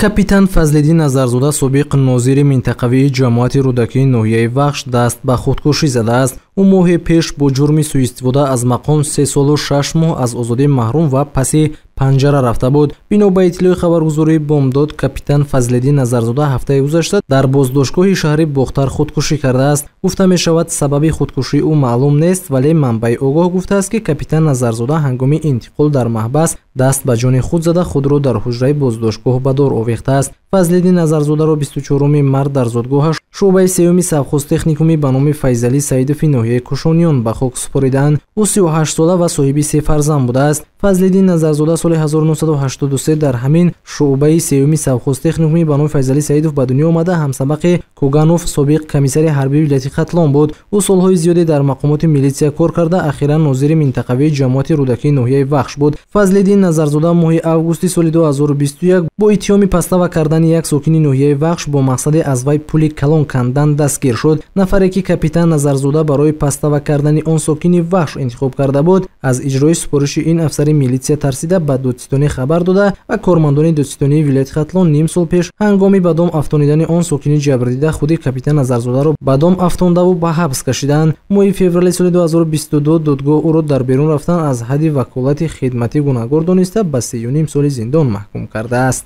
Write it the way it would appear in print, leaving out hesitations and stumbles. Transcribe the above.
Капитан Фазлиддин Назарзода, собиқ нозири минтақавии ҷамоати Рӯдакии ноҳияи Вахш, даст ба худкушӣ задааст. Ӯ моҳе пеш бо ҷурми сӯистифода аз мақом 3 солу 6 моҳ аз озодӣ маҳрум ва паси панҷара рафта буд. Бино ба иттилои хабаргузории «Бомдод», капитан Фазлиддин Назарзода ҳафтаи гузашта дар боздоштгоҳи шаҳри Бохтар худкушӣ кардааст. Гуфта мешавад, сабаби худкушии ӯ маълум нест, вале манбаи огоҳ гуфтааст, ки капитан Назарзода ҳангоми интиқол дар маҳбас даст ба ҷони худ зада, худро дар ҳуҷраи боздоштгоҳ ба дор овехтааст. Фазлиддин Назарзодаро 24 март дар зодгоҳаш, шӯъбаи сеюми совхоз-техникуми ба номи Файзалӣ Саидови ноҳияи Кушониён, ба хок супоридаанд. Ӯ 38 сола ва соҳиби се фарзанд будааст. Фазлиддин Назарзода соли 1983 дар ҳамин шӯъбаи сеюми совхоз-техникуми ба номи Файзалӣ Саидов ба дунё омада, ҳамсабақи Куганов, собиқ комиссари ҳарбии вилояти Хатлон буд. Ӯ солҳои зиёде дар мақомоти милитсия кор карда, ахиран нозири минтақавии ҷамоати Рӯдакии ноҳияи Вахш буд. Фазлиддин Назарзода моҳи августи соли 2021 бо иттиҳоми подстава кардани як сокини ноҳияи Вахш бо мақсади аз вай пули калон кандан дастгир шуд. Нафаре ки капитан Назарзода барои подстава кардани он сокини Вахш интихоб карда буд, аз иҷрои супориши ин афсари милитсия тарсида, ба додситонӣ хабар дода ва кормандони додситонии вилояти Хатлон ним сол пеш ҳангоми ба дом афтонидани он сокини ҷабрдида худи капитан Назарзодаро ба дом афтондаву ба ҳабс кашиданд. Моҳи феврали соли 2022 додгоҳ ӯро дар берун рафтан аз ҳадди ваколати хидматӣ гунаҳгор дониста, ба 3,5 соли зиндон маҳкум кардааст.